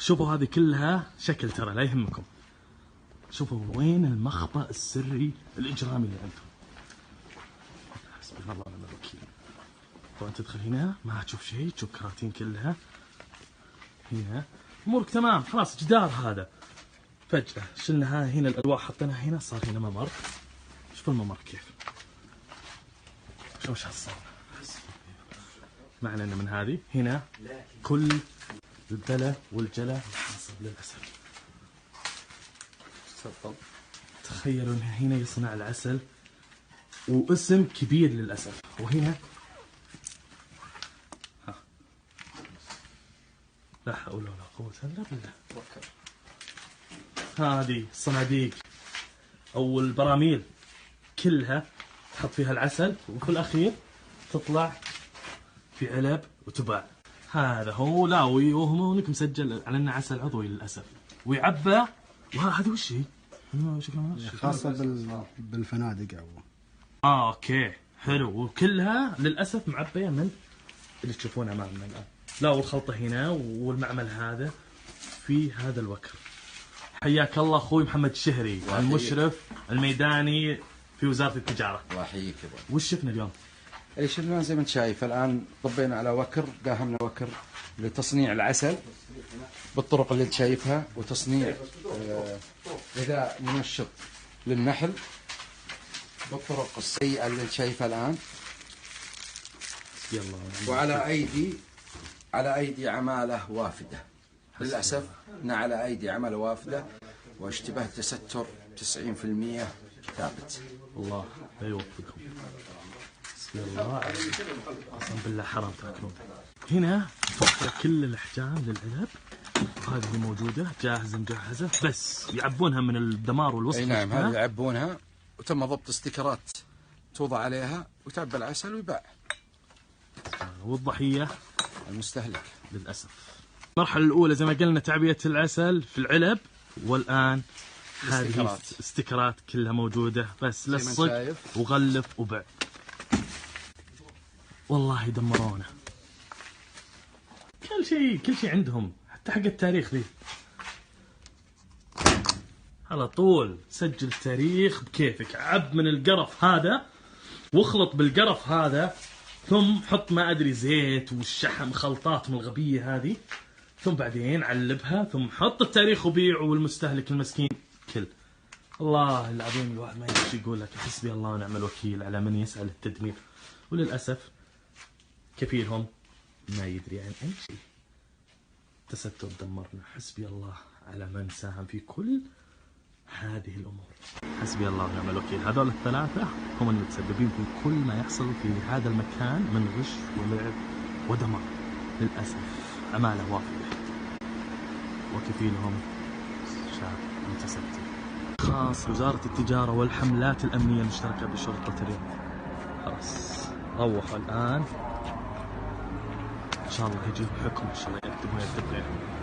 شوفوا هذه كلها شكل ترى لا يهمكم. شوفوا وين المخبأ السري الإجرامي اللي عندهم. حسبي الله ونعم الوكيل. طبعا تدخل هنا ما تشوف شيء، تشوف كراتين كلها هنا، امورك تمام خلاص. جدار هذا فجأة شلنا هنا الألواح حطيناها هنا، صار هنا ممر. شوف الممر كيف، شوف وش حصلنا. معنا من هذه هنا كل البلا والجلا حاصل للأسف. تخيلوا ان هنا يصنع العسل واسم كبير للأسف. وهنا ها. لا حول ولا قوة إلا بالله. هذه الصناديق أو البراميل كلها تحط فيها العسل، وفي الأخير تطلع في علب وتباع. هذا هو. لا وهو هناك مسجل على انه عسل عضوي للأسف، ويعبى. وهذه وش هي؟ خاصة بالفنادق أو okay حلو. وكلها للأسف معبية من اللي تشوفونه أمامنا الآن. لا والخلطة هنا والمعمل هذا في هذا الوكر. حياك الله أخوي محمد الشهري، المشرف الميداني في وزارة التجارة. الله يحييك يا ابو. وش شفنا اليوم؟ اللي شفناه زي ما انت شايف الآن، طبينا على وكر، داهمنا وكر لتصنيع العسل بالطرق اللي انت شايفها، وتصنيع غذاء منشط للنحل بالطرق السيئة اللي انت شايفها الآن. يلا. وعلى أيدي عمالة وافدة. للأسف إن على أيدي عمالة وافدة، واشتباه تستر 90% ثابت. الله لا يوفقكم. الله قسم بالله حرام تاكلون. هنا توفر كل الاحجام للعلب، هذه موجودة جاهزة مجهزة، بس يعبونها من الدمار والوسخ. اي نعم، هذه يعبونها وتم ضبط استيكرات توضع عليها وتعبى العسل ويباع. والضحيه المستهلك للاسف. المرحلة الاولى زي ما قلنا تعبئة العسل في العلب، والان هذه استيكرات كلها موجودة، بس لصق وغلف وبع. والله دمرونا. كل شيء، كل شيء عندهم، حتى حق التاريخ ذي على طول سجل التاريخ بكيفك. عب من القرف هذا واخلط بالقرف هذا، ثم حط ما ادري زيت والشحم، خلطات من الغبية هذه، ثم بعدين علبها، ثم حط التاريخ وبيع، والمستهلك المسكين كل. الله العظيم الواحد ما يدري ايش يقول لك. حسبي الله ونعم الوكيل على من يسعى للتدمير، وللأسف كثيرهم ما يدري عن أي شيء. تستر دمرنا. حسبي الله على من ساهم في كل هذه الأمور. حسبي الله ونعم الوكيل. هذول الثلاثة هم المتسببين في كل ما يحصل في هذا المكان من غش ولعب ودمار. للأسف عمالة وافدة وكفيلهم شاب متستر. خاص وزارة التجارة والحملات الأمنية المشتركة بشرطة الرياض. خلاص روحوا الآن، إن شاء الله يجيب حكم، إن شاء الله يكتبون يكتب غيرهم.